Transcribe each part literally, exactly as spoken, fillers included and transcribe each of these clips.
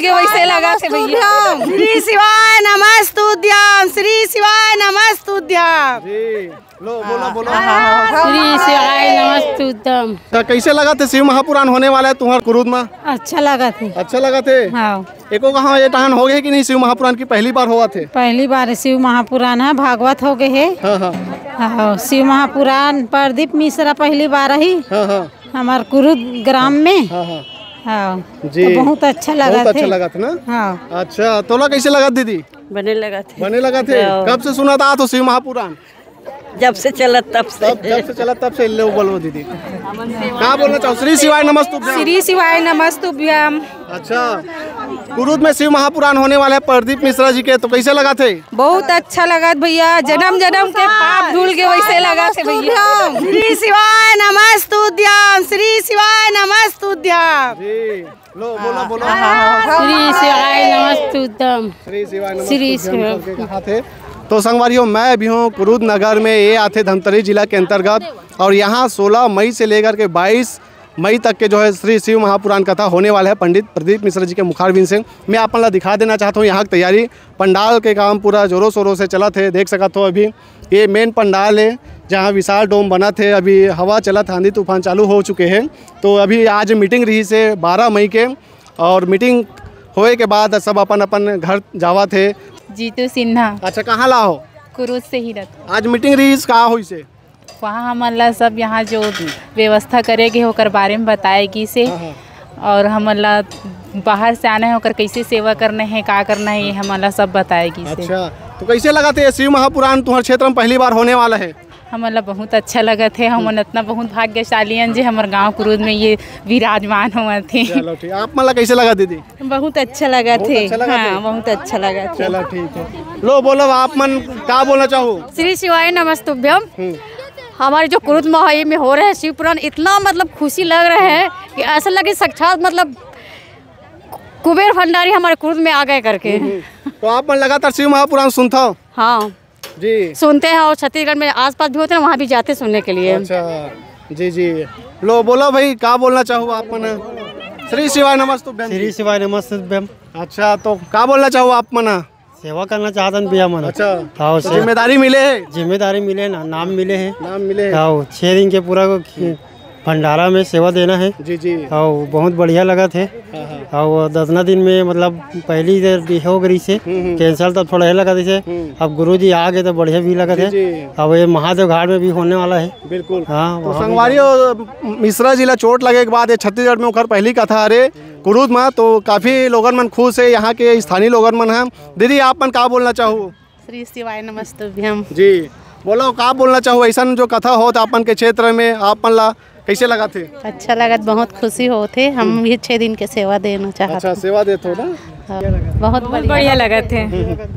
के वैसे लगा थे भैया। श्री शिवाय नमस्तुभ्यम, श्री शिवाय नमस्तुभ्यम। जी, लो, बोलो, बोलो। श्री शिवाय नमस्तुभ्यम। तो कैसे लगा थे शिव महापुराण होने वाला है तुम्हार कुरुद में? अच्छा लगा थे। अच्छा लगा थे? हाँ। एको कहाँ ये टहन हो गए कि नहीं, शिव महापुराण की पहली बार हुआ थे? पहली बार शिव महापुराण है, भागवत हो गए है। हाँ, हाँ। हाँ, शिव महापुराण प्रदीप मिश्रा पहली बार ही हाँ, हाँ। हमार कुरुद ग्राम में। हाँ, हाँ। हाँ। जी। तो बहुत अच्छा लगा बहुत अच्छा थे। लगा था ना? हाँ। अच्छा, तोला कैसे लगा दीदी? बने लगा थे। बने लगा थे? हाँ। कब से सुना था तो शिव महापुराण? जब से चलत तब से। तब, जब से चलत तब से ले बोलो दीदी। का बोलना चाहो? श्री शिवाय नमस्तुभ्यम। श्री शिवाय नमस्तुभ्यम। अच्छा, कुरुद में शिव महापुराण होने वाला है प्रदीप मिश्रा जी के, तो कैसे लगा थे? बहुत अच्छा लगा भैया, जन्म जन्म के पाप धुल के वैसे लगा थे भैया। श्री शिवाय नमस्तुभ्यम, श्री शिवाय नमस्तुभ्यम। जी, लो, बोलो, बोलो। श्री शिवाय नमस्तुभ्यम। श्री शिवाय श्री नमस्तुभ्यम शिवाय। करके कहा थे। तो संगवारियों, मैं अभी हूँ कुरुद नगर में, ये आते धमतरी जिला के अंतर्गत, और यहाँ सोलह मई से लेकर के बाईस मई तक के जो है श्री शिव महापुराण कथा होने वाला है पंडित प्रदीप मिश्रा जी के मुखारविंद से। मैं आप मन ला दिखा देना चाहता हूँ यहाँ की तैयारी, पंडाल के काम पूरा जोरों शोरों से चलत हे, देख सकत हो अभी ये मेन पंडाल है जहाँ विशाल डोम बनत हे। अभी हवा चलत, आंधी तूफान चालू हो चुके हैं। तो अभी आज मीटिंग रही से बारह मई के, और मीटिंग होए के बाद सब अपन अपन घर जावत हे। जीतू सिन्हा। अच्छा, कहाँ ला हो? कुरुद से ही रहता। आज मीटिंग रही, का होइस हे? वहाँ हमन ला सब यहाँ जो व्यवस्था करे गे हे, ओकर बारे में बताए गिस हे। हाँ, हाँ। और हमन ला बाहर से आना हे, ओकर कैसे सेवा करना हे, का करना हे, ये हमन ला सब बताए गिस हे। अच्छा, तो कैसे लगा थे ये शिव महापुराण तुम्हारे क्षेत्र में पहली बार होने वाला है? हमन ला बहुत अच्छा लगत हे। हमन इतना बहुत भाग्यशाली हन जे हमर गांव कुरुद में ये विराजमान होवत हे। चलो ठीक, आप मन ला कैसे लगा दीदी? बहुत अच्छा लगत बहुत हे। अच्छा लगत हाँ, हे? बहुत अच्छा लगत हे। चलो ठीक है, लो बोलो, आप मन का बोलना चाहो? श्री शिवाय नमस्तुभ्यम। हम्म। हमारे जो कुरुद महोत्सव में हो रहे शिव पुराण, इतना मतलब खुशी लग रहा है कि ऐसा लगे साक्षात मतलब कुबेर भंडारी हमारे कुरुद में आ गए करके। हम्म, हम्म। तो आप मन लगातार शिव महापुराण सुनता हो? हाँ। जी। सुनते हैं और छत्तीसगढ़ में आसपास भी होते हैं, वहाँ भी जाते हैं सुनने के लिए। अच्छा, जी जी। लो बोलो भाई, का बोलना चाहो आप मन? श्री शिवाय नमस्तुभ्यम श्री जी। शिवाय नमस्तुभ्यम। अच्छा, तो का बोलना चाहो आप मन? सेवा करना चाहतन भैया मन। अच्छा, हाँ, तो से- जिम्मेदारी मिले है? जिम्मेदारी मिले ना, नाम मिले है। नाम मिले है। हाँ, छः दिन के पूरा भंडारा में सेवा देना है। जी जी। हाँ, बहुत बढ़िया लगत हे। हाँ, हाँ। हाँ, वो दसना दिन में मतलब पहली देर भी हो गई से हम्म, हम्म। कैंसिल, तब थोड़ा ये लगा जैसे हम्म। अब गुरुजी आ गए तो बढ़िया भी लगत जी, हे। जी। अब ये महादेव घाट में भी होने वाला है। बिल्कुल। हाँ, तो वहाँ भी संगवारी जाना। और मिश्रा जी ला चोट लगे के बाद ये छत्तीसगढ़ में ओकर पहली कथा हरे कुरुद में, तो काफी लोगन मन खुश है, यहाँ के स्थानीय लोगन मन है। दीदी, आप मन का बोलना चाहो? श्री शिवाय नमस्तुभ्यम। जी, बोलो, का बोलना चाहो? ऐसा जो कथा होत आपन के क्षेत्र में, आप मन ला कैसे लगत हे? अच्छा लगत, बहुत खुशी होत हे। हम भी छः दिन के सेवा देना चाहत अच्छा, हन। सेवा देत हो ना? हाँ, बहुत बहुत बढ़िया। बढ़िया लगत हे।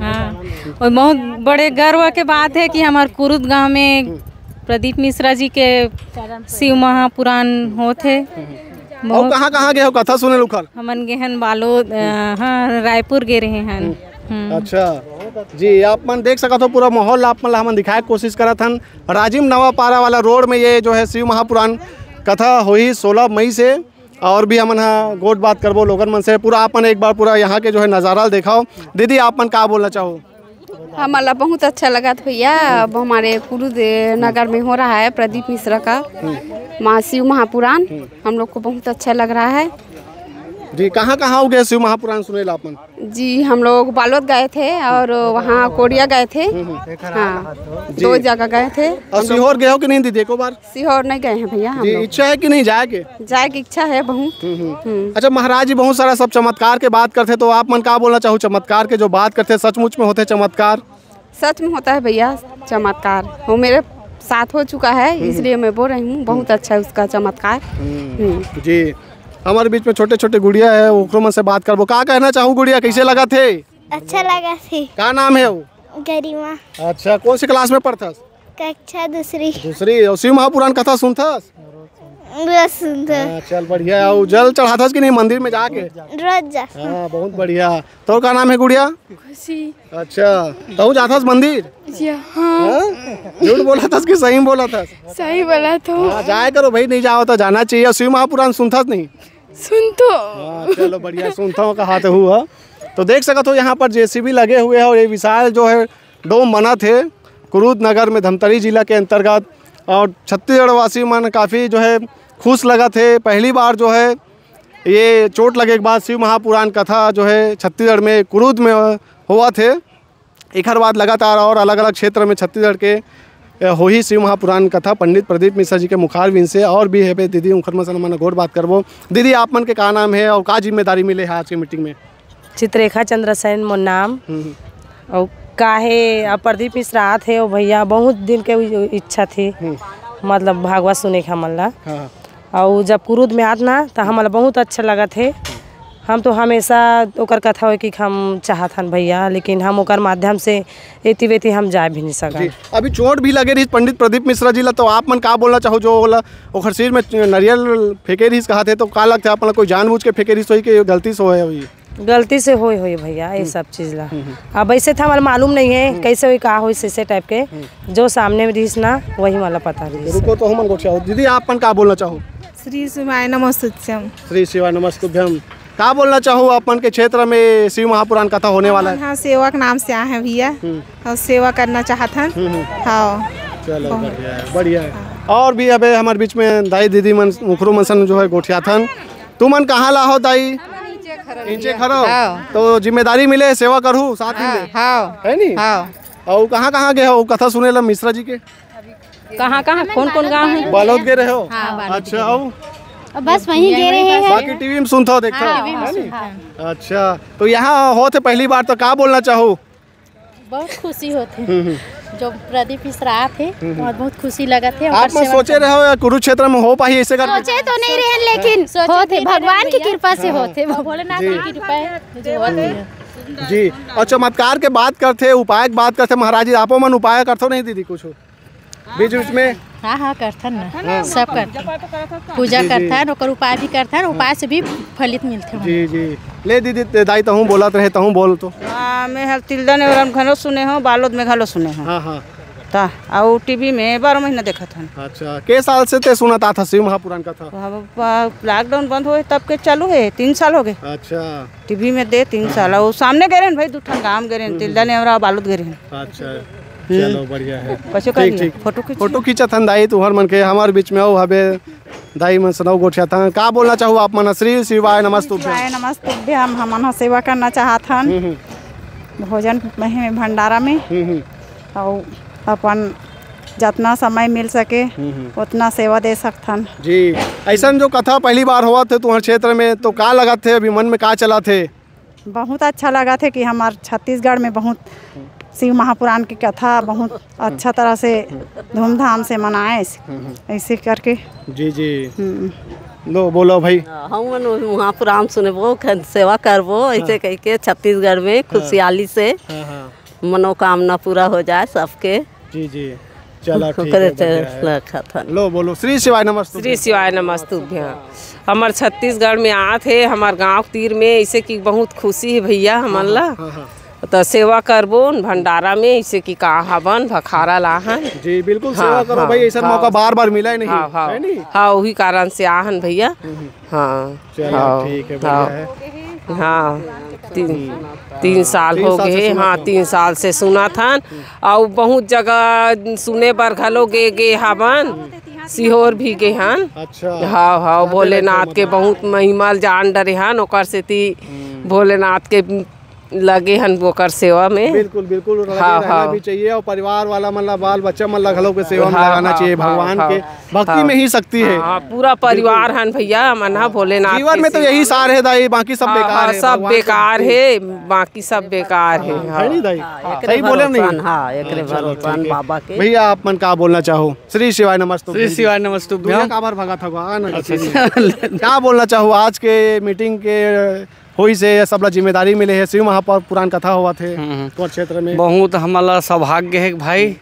हाँ, और बहुत बड़े गर्व के बात हे कि हमार कुरुद गांव में प्रदीप मिश्रा जी के शिव महापुराण होत हे। और बहुत कहाँ कहाँ गए हो कथा सुने ल उखर? हमन गे हन बालोद, अ, हाँ, रायपुर गे रहे हन। हम्म। अच्छा जी, आप मन देख सकत हो पूरा माहौल ला आप मन ला हमन दिखाए के कोशिश करत हन। राजिम नवापारा वाला रोड में ये जो है शिव महापुराण कथा होही सोलह मई से, और भी हमन हा गोठ बात करबो लोगन मन से। पूरा आप मन एक बार पूरा यहाँ के जो है नजारा ल देखाओ। दीदी, आप मन का बोलना चाहो? हमन ला बहुत अच्छा लगत भैया, अब हमारे कुरुद नगर में हो रहा है प्रदीप मिश्रा का माँ शिव महापुराण, हम लोग को बहुत अच्छा लग रहा है। जी, कहाँ कहाँ हो गए शिव महापुराण सुने ला आप मन? जी, हम लोग बालोद गए थे और वहाँ कोरिया गए थे। हाँ, जी। दो जगह गए थे और हम लोग। सीहोर गए हो कि नहीं दीदी, एको बार? सीहोर नहीं गए हैं भैया हम जी, लोग। इच्छा है कि नहीं जाए के? जाए की इच्छा है बहुत। हम्म, हम्म। हम्म। अच्छा, महाराज जी बहुत सारा सब चमत्कार के बात करते, तो आप मन का बोलना चाहो? चमत्कार के जो बात करते, सचमुच में होते चमत्कार? सच में होता है भैया चमत्कार, वो मेरे साथ हो चुका है, हम्म। इसलिए मैं बोल रही हूँ, बहुत हम्म। अच्छा है उसका चमत्कार। हम्म। हम्म। जी, हमारे बीच में छोटे छोटे गुड़िया है, ओकरो मन से बात करबो। का कहना चाहू गुड़िया, कैसे लगा थे? अच्छा लगा थे। का नाम है वो? गरिमा। अच्छा, कौन सी क्लास में पढ़थस? कक्षा दूसरी। दूसरी। और शिव महापुराण कथा सुनथस? रोज सुनथस। हाँ, चल बढ़िया। और जल चढ़ाथस कि नहीं मंदिर में जाके? रोज जा। हाँ, बहुत बढ़िया। तो का नाम है गुड़िया? खुशी। अच्छा, तहू जाथस मंदिर? जी हाँ। हाँ? झूठ बोलथस कि सही में बोलथस? सही बोलत हो। हाँ, जाए करो भाई, नहीं जाओ तो जाना चाहिए। और शिव महापुराण सुनथस नहीं? सुन तो। हाँ, चलो बढ़िया, सुनता हूँ कहा तो हुआ। तो देख सकत हो, यहाँ पर जेसीबी लगे हुए हैं और ये विशाल जो है डोम बनत हे कुरुद नगर में, धमतरी जिला के अंतर्गत। और छत्तीसगढ़ वासी मन काफ़ी जो है खुश लगत हे। पहली बार जो है ये चोट लगे के बाद शिव महापुराण कथा जो है छत्तीसगढ़ में कुरुद में होवत हे। एखर बाद लगातार और अलग-अलग क्षेत्र में छत्तीसगढ़ के, अ, होही शिव महापुराण कथा। पंडित प्रदीप मिश्रा जी के मुखारविंद से और भी हेबे दीदी, उनखर मन से हमन गोठ बात करबो। दीदी, आप मन के का नाम हे और का जिम्मेदारी मिले हे आज के मीटिंग में? चित्रेखा चंद्रसेन मोर नाम। हम्म, हम्म। अउ का हे, अब प्रदीप मिश्रा आत हे, ओ भैया, बहुत दिन के उ-, इच्छा थी, हम्म। मतलब भागवत सुने के हमन ला। हाँ, हाँ। अउ जब कुरुद में आत ना, त हमन ला बहुत अच्छा लगत हे। हम तो हमेशा ओकर कथा होए कि हम चाहत हन भैया, लेकिन हम ओकर माध्यम से एती वेती हम जाए भी नहीं जी, सकन। अभी चोट भी लगे रहिस पंडित प्रदीप मिश्रा जी ला, तो आप मन का बोलना चाहो जो ओला, ओखर सिर में नरियल फेंके रहिस कहत हे, तो का लगथे आप मन ला, कोई जानबूझ के फेंके रहिस होही कि गलती से होए होही? गलती से होए होही भैया, ये हम्म। सब चीज ला। हम्म, हम्म। अब ऐसे तो हमारे मालूम नहीं है हम्म। कैसे होई, का होई, से, से टाइप के। हम्म। जो सामने में रहिस ना, वही वाला पता रहिस। रुको तो हमन गोठियाओ। दीदी, आप मन का बोलना चाहो? श्री शिवाय नमस्तुभ्यम। श्री शिवाय नमस्तुभ्यम। का बोलना चाहो, अपन के क्षेत्र में शिव महापुराण कथा होने वाला है? हाँ, सेवा के नाम से आए हैं भैया, हम्म। और सेवा करना चाहत हन। हम्म, हम्म। हाँ। चलो, बहुत। बढ़िया है, बढ़िया है। हाँ। और भी अबे हमारे बीच में दाई दीदी मन, उखरू मन सन जो है गोठियाथन। तुमन कहाँ ला हो दाई? इंचे खरो। हाँ। तो जिम्मेदारी मिले, सेवा करहू साथ ही हाँ, में। हाँ। है नी? हाँ। और कहाँ, कहाँ गए हो कथा सुने ला मिश्रा जी के? कहाँ, कहाँ, कौन, कौन गाँव है? बालोद गए रहे हो? हाँ, बालोद अच्छा, गए रहे। और? अब बस वहीं गए रहे हैं। बाकी टीवी में सुनता हो, देखता हो, हाँ, टीवी में है नी? सुनता है। अच्छा, तो यहाँ होत हे पहली बार, तो का बोलना चाहो? बहुत खुशी होत हे। हम्म, हम्म। जो प्रदीप मिश्रा आत हे, हम्म, हम्म। और बहुत खुशी लगत हे, आप ओकर मन सेवा सोचे करना। रहे हो या कुरुक्षेत्र में हो पाही ऐसे करके? सोचे तो नहीं रहे, लेकिन सोचे होत हे, भी नहीं भगवान की रहे कृपा से भैया। होत हे। हाँ, भोलेनाथ जी। की कृपा है, जो होत हे। जी, और चमत्कार के बात करथे, उपाय के बात करथे, महाराज जी, आपो मन उपाय करथो नहीं दीदी कुछ? बीच बीच में? हाँ, हाँ, करथन ना। हाँ। सब करथन। पूजा जी, जी। करथन, ओकर उपाय भी करथन, हाँ। उपाय से भी फलित मिलथे। जी, जी। ले दीदी, ते दाई तहूँ बोलत रहे, तहूँ बोल तो। हाँ, मैं हर तिल्दा नेवरा में घलो सुने हूँ, बालोद में घलो सुने हूँ। हाँ, हाँ। ता, अउ टीवी में बारह महीना देखत हन। अच्छा, के साल से ते सुनत आत हस शिव महापुराण कथा? अब, आ, लॉकडाउन बंद होए तब के चालू हे, तीन साल हो गए। अच्छा। टीवी में दे तीन साल, अउ सामने गए रहेन भाई, दू ठन गाँव गए रहेन, हम्म। तिल्दा नेवरा, बालोद गए रहेन। अच्छा, हम्म। चलो बढ़िया है। कैसे ठीक, करिए? ठीक। फोटो खींचिए। फोटो खींचत हन दाई, तुहर मन के हमर बीच में अउ हबे दाई मन सनौ गोठियाथन। का बोलना चाहू आप मन? श्री शिवाय नमस्तुभ्यम। शिवाय नमस्तुभ्यम। हमन ह सेवा करना चाहत हन। हम्म, हम्म। भोजन में, भंडारा में। हम्म, हम्म। अउ अपन जतना समय मिल सके, हम्म, हम्म। उतना सेवा दे सकथन। जी, ऐसन जो कथा पहली बार होवत हे तुम्हर क्षेत्र में, तो का लगत हे, अभी मन में का चलत हे? बहुत अच्छा लगत हे कि हमार छत्तीसगढ़ में बहुत शिव महापुराण की कथा बहुत अच्छा तरह से धूमधाम से मनाए, हम्म, हम्म। ऐसे करके। जी, जी। हम्म। लो, बोलो भाई। हाँ, हम मन महापुराण सुनबो, खन सेवा करबो, ऐसे हाँ। कह के छत्तीसगढ़ में हाँ। खुशहाली से हाँ, हाँ। मनोकामना पूरा हो जाए सबके। जी, जी। चलो, ठीक ओकरे है, बढ़िया है। रखत हन। लो, बोलो, श्री शिवाय नमस्तुभ्यं। श्री शिवाय नमस्तुभ्यं। हमर छत्तीसगढ़ में आत हे, हमर गांव तीर में, ऐसे कि बहुत खुशी हे भैया हमन हाँ, ला। हाँ, हाँ। त सेवा करबो भंडारा में, ऐसे कि का हवन, भखारा लाहन। जी, बिल्कुल, हाँ, सेवा करो हाँ, भाई, ऐसा हाँ। मौका बार-बार मिला ही नहीं, हाँ, हाँ। है नी? हाँ, वही कारण से आहन भैया। हम्म, हम्म। हाँ, चलो, हाँ, ठीक है, हाँ। बढ़िया है। हाँ, तीन, हम्म। तीन साल तीन हो साल से गए, सुनत हाँ, हन। तीन साल से सुनत हन। हम्म। अउ बहुत जगह सुने बर घलो गे, गे हवन, सीहोर भी गे हन। अच्छा। हाँ, हाँ, जाते भोलेनाथ रहते हो के मतलब। बहुत महिमा ल जान डरे हन, ओकर सेती हम्म। भोलेनाथ के लगे हन ओकर सेवा में। बिल्कुल, बिल्कुल, लगे हाँ, रहना हाँ। भी चाहिए और परिवार वाला मन ला, बाल बच्चा मन ला घलो के सेवा में हाँ, लगाना हाँ, चाहिए। हाँ, भगवान हाँ, के भक्ति हाँ। में ही शक्ति है। हाँ, पूरा परिवार बिल्कुल। हन भैया, मन ह भोलेनाथ जीवन के में तो सेवा यही में। सार है दाई, बाकी सब हाँ, बेकार हाँ, है, सब भगवान के बेकार भक्ति। है, बाकी सब बेकार है। हाँ, हाँ। है नहीं दाई? हाँ, हाँ। एकरे सही बोले नहीं? भरोसा, हाँ, एकरे हाँ, चलो, भरोसा ठीक है। बाबा के। भैया, आप मन का बोलना चाहो? श्री शिवाय नमस्तुभ्यं। श्री शिवाय नमस्तुभ्यं। दुनिया काबर भगत हगो? आ ना अच्छा, किसी अच्छा। क्या बोलना चाहो आज के मीटिंग के होइस हे, ये सब ला जिम्मेदारी मिले हे, शिव महापुराण कथा होवत हे हम्म, हम्म। तोर क्षेत्र में। बहुत हमन ला सौभाग्य हे भाई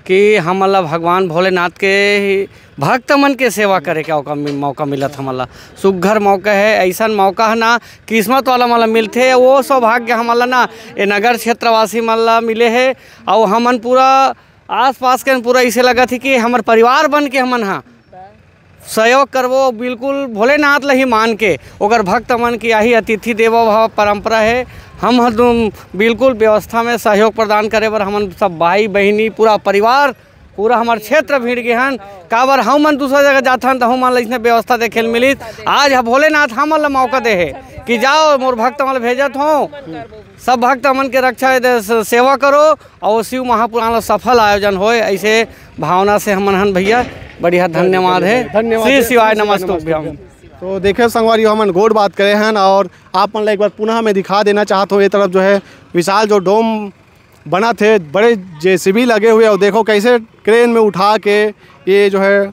कि हमन ला भगवान भोलेनाथ के भक्त मन के सेवा करे के मौका मि-, मौका मिलत हमन ला। सुघर मौका हे, ऐसन मौका हे ना किस्मत वाला मन ला मिलथे। वो सौभाग्य हमन ला ना ये नगर क्षेत्रवासी मन ला मिले हे। अउ हमन पूरा आसपास के पूरा ऐसे लगत हे कि हमर परिवार बन के हमन हा सहयोग करबो, बिल्कुल भोलेनाथ ल ही मान के, ओकर भक्त मन के यही अतिथि देवो भव परंपरा हे। हम ह तुम बिल्कुल व्यवस्था में सहयोग प्रदान करे बर हमन सब भाई बहिनी, पूरा परिवार, पूरा हमर क्षेत्र भिड़ गे हन। काबर हमन दूसरा जगह जाथन त हमन ल इसने व्यवस्था देखे ल मिलिस। आज ह भोलेनाथ हमन ल मौका दे हे कि जाओ, मोर भक्त मन ल भेजत हो, सब भक्त मन के रक्षा दे, स-, सेवा करो और शिव महापुराण ल सफल आयोजन होए। ऐसे भावना से हमन हन भैया, बढ़िया धन्यवाद हे। धन्यवाद श्री हे। शिवाय नमस्तुभ्यम। तो देखे संगवारी, हमन गोठ बात करे हन और आप मन ला एक बार पुनः मैं दिखा देना चाहत हूँ, ये तरफ जो है विशाल जो डोम बनत हे, बड़े जेसीबी लगे हुए, और देखो कैसे क्रेन में उठा के ये जो है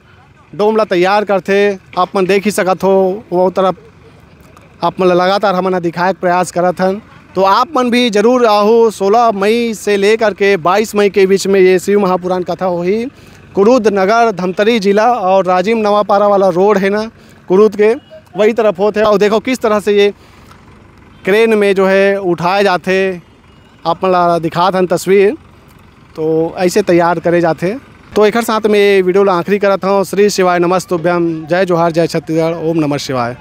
डोम ला तैयार करथे। आप मन देख ही सकत हो, वो तरफ आप मन ला लगातार हमन ह दिखाए के प्रयास करत हन। तो आप मन भी जरूर आहू। सोलह मई से लेकर के बाईस मई के बीच में ये शिव महापुराण कथा होही। कुरुद नगर, धमतरी जिला और राजिम नवापारा वाला रोड है ना कुरुद के, वही तरफ होत है। और देखो किस तरह से ये क्रेन में जो है उठाए जाथे, आप मन ला दिखात हन तस्वीर। तो ऐसे तैयार करे जाथे। तो एकर साथ में ये वीडियो ला आखिरी करत हूँ। श्री शिवाय नमस्तुभ्यम, जय जोहार, जय छत्तीसगढ़, ओम नमः शिवाय।